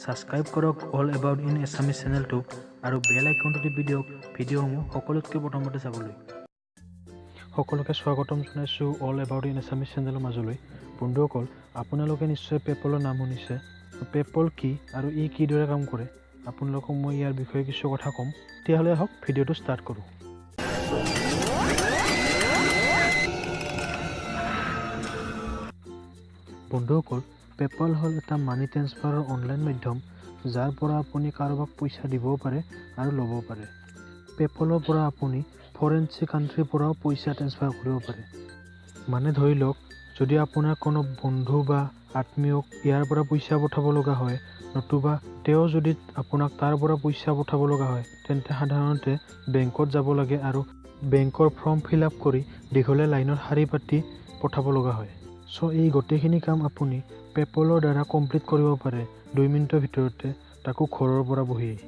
Subscribe কৰক all about in Assamese চেনেলটো আৰু বেল আইকনটো টিপি দিয়ক ভিডিঅ'সমূহ সকলোতকৈ প্ৰথমতে চাবলৈ। সকলোকে স্বাগতম জনাইছোঁ অল এবাউট ইন এছামিজ চেনেলৰ মাজলৈ। বন্ধুসকল, আপোনালোকে নিশ্চয় পেপলৰ নাম শুনিছে। পেপল কি আৰু ই কিদৰে কাম কৰে, আপোনালোকক মই ইয়াৰ বিষয়ে কিছু কথা ক'ম। তেতিয়াহ'লে আহক ভিডিঅ'টো ষ্টাৰ্ট কৰোঁ। বন্ধুসকল, পেপল হ'ল এটা মানি ট্ৰেন্সফাৰৰ অনলাইন মাধ্যম, যাৰ পৰা আপুনি কাৰোবাক পইচা দিবও পাৰে আৰু ল'বও পাৰে। পেপলৰ পৰা আপুনি ফৰেঞ্চি কাণ্ট্ৰিৰ পৰাও পইচা ট্ৰেন্সফাৰ কৰিব পাৰে। মানে ধৰি লওক, যদি আপোনাৰ কোনো বন্ধু বা আত্মীয়ক ইয়াৰ পৰা পইচা পঠাব লগা হয়, নতুবা তেওঁ যদি আপোনাক তাৰ পৰা পইচা পঠাব লগা হয়, তেন্তে সাধাৰণতে বেংকত যাব লাগে আৰু বেংকৰ ফৰ্ম ফিল আপ কৰি দীঘলীয়া লাইনত শাৰী পাতি পঠাব লগা হয়। চ' এই গোটেইখিনি কাম আপুনি পেপলৰ দ্বাৰা কমপ্লিট কৰিব পাৰে 2 মিনিটৰ ভিতৰতে, তাকো ঘৰৰ পৰা বহিয়েই।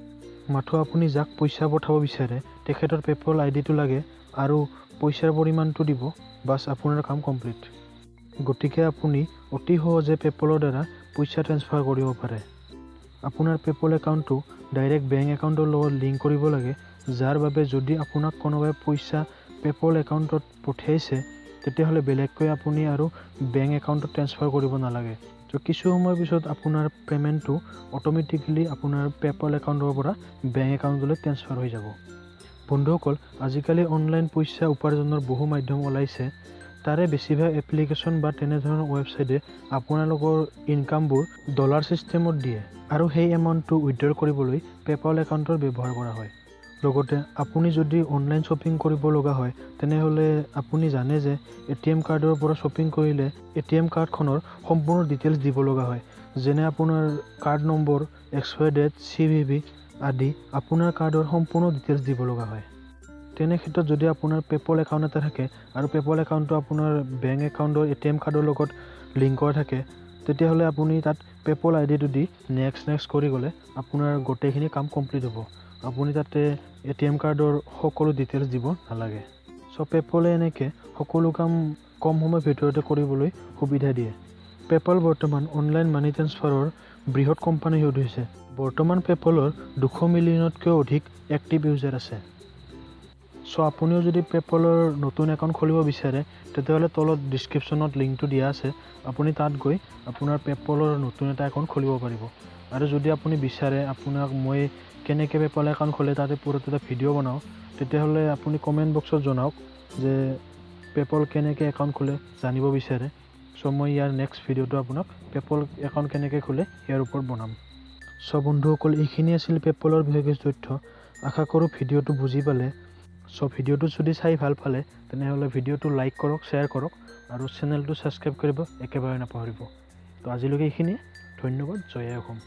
মাথো আপুনি যাক পইচা পঠাব বিচাৰে তেখেতৰ পেপল আই ডিটো লাগে আৰু পইচাৰ পৰিমাণটো দিব, বাছ আপোনাৰ কাম কমপ্লিট। গতিকে আপুনি অতি সহজে পেপলৰ দ্বাৰা পইচা ট্ৰেন্সফাৰ কৰিব পাৰে। আপোনাৰ পেপল একাউণ্টটো ডাইৰেক্ট বেংক একাউণ্টৰ লগত লিংক কৰিব লাগে, যাৰ বাবে যদি আপোনাক কোনোবাই পইচা পেপল একাউণ্টত পঠিয়াইছে, তেতিয়াহ'লে বেলেগকৈ আপুনি আৰু বেংক একাউণ্টত ট্ৰেন্সফাৰ কৰিব নালাগে। ত' কিছু সময়ৰ পিছত আপোনাৰ পে'মেণ্টটো অট'মেটিকেলি আপোনাৰ পেপল একাউণ্টৰ পৰা বেংক একাউণ্টলৈ ট্ৰেন্সফাৰ হৈ যাব। বন্ধুসকল, আজিকালি অনলাইন পইচা উপাৰ্জনৰ বহু মাধ্যম ওলাইছে। তাৰে বেছিভাগ এপ্লিকেশ্যন বা তেনেধৰণৰ ৱেবছাইটে আপোনালোকৰ ইনকামবোৰ ডলাৰ ছিষ্টেমত দিয়ে আৰু সেই এমাউণ্টটো উইড্ৰ কৰিবলৈ পেপল একাউণ্টৰ ব্যৱহাৰ কৰা হয়। লগতে আপুনি যদি অনলাইন শ্বপিং কৰিব লগা হয়, তেনেহ'লে আপুনি জানে যে এ টি এম কাৰ্ডৰ পৰা শ্বপিং কৰিলে এ টি এম কাৰ্ডখনৰ সম্পূৰ্ণ ডিটেইলছ দিব লগা হয়, যেনে আপোনাৰ card number, expire date, CVV আদি আপোনাৰ কাৰ্ডৰ সম্পূৰ্ণ ডিটেইলছ দিব লগা হয়। তেনে ক্ষেত্ৰত যদি আপোনাৰ পেপল একাউণ্ট এটা থাকে আৰু পেপল একাউণ্টটো আপোনাৰ বেংক একাউণ্টৰ এ টি এম কাৰ্ডৰ লগত লিংক কৰা থাকে, তেতিয়াহ'লে আপুনি তাত পেপল আই ডিটো দি নেক্সট নেক্সট কৰি গ'লে আপোনাৰ গোটেইখিনি কাম কমপ্লিট হ'ব। আপুনি তাতে এ টি এম কাৰ্ডৰ সকলো ডিটেইলছ দিব নালাগে। চ' পেপলে এনেকৈ সকলো কাম কম সময়ৰ ভিতৰতে কৰিবলৈ সুবিধা দিয়ে। পেপল বৰ্তমান অনলাইন মানি ট্ৰেন্সফাৰৰ বৃহৎ কোম্পানী হৈ উঠিছে। বৰ্তমান পেপলৰ 200 মিলিয়নতকৈও অধিক এক্টিভ ইউজাৰ আছে। চ' আপুনিও যদি পেপলৰ নতুন একাউণ্ট খুলিব বিচাৰে, তেতিয়াহ'লে তলত ডিছক্ৰিপশ্যনত লিংকটো দিয়া আছে, আপুনি তাত গৈ আপোনাৰ পেপলৰ নতুন এটা একাউণ্ট খুলিব পাৰিব। আৰু যদি আপুনি বিচাৰে আপোনাক মই কেনেকৈ পেপল একাউণ্ট খোলে তাতে ওপৰত এটা ভিডিঅ' বনাওঁ, তেতিয়াহ'লে আপুনি কমেণ্ট বক্সত জনাওক যে পেপল কেনেকৈ একাউণ্ট খোলে জানিব বিচাৰে। চ' মই ইয়াৰ নেক্সট ভিডিঅ'টো আপোনাক পেপল একাউণ্ট কেনেকৈ খোলে ইয়াৰ ওপৰত বনাম। চ' বন্ধুসকল, এইখিনি আছিল পেপলৰ বিষয়ে কিছু তথ্য। আশা কৰোঁ ভিডিঅ'টো বুজি পালে। চ' ভিডিঅ'টো যদি চাই ভাল পালে, তেনেহ'লে ভিডিঅ'টো লাইক কৰক, শ্বেয়াৰ কৰক আৰু চেনেলটো ছাবস্ক্ৰাইব কৰিব একেবাৰে নাপাহৰিব। তো আজিলৈকে এইখিনিয়ে, ধন্যবাদ, জয় আই অসম।